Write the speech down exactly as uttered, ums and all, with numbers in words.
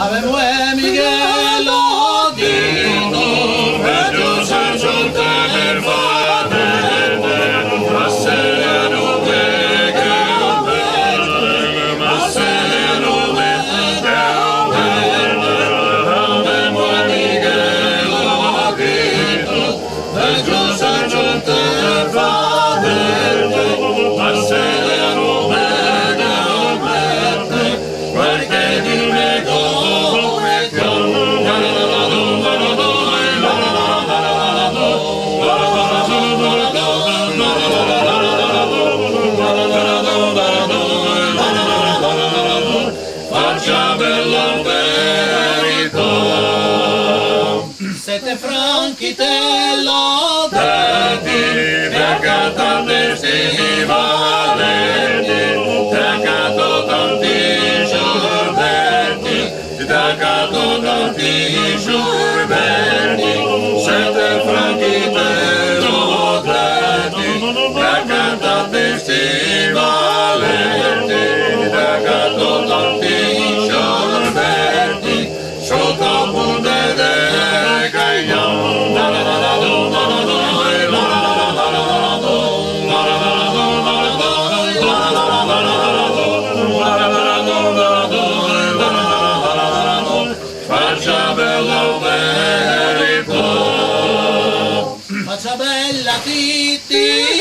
Avemo, eh, Miguel, dito, vecchio Sergio, te ne fate, ma se no vede, ma se no vede, avemo, eh, Miguel, dito, vecchio Sergio, te ne fate, ma se no vede, Sette franchi te l'ò deti, t'accattate sti valeti, t'accatto tanti sciorbetti, t'accatto tanti sciorbetti, sette franchi te l'ò deti, t'accattate sti valeti, t'accatto tanti sciorbetti, sotto ponte de Caion. Faccia bella, Federico. Faccia bella, Titi.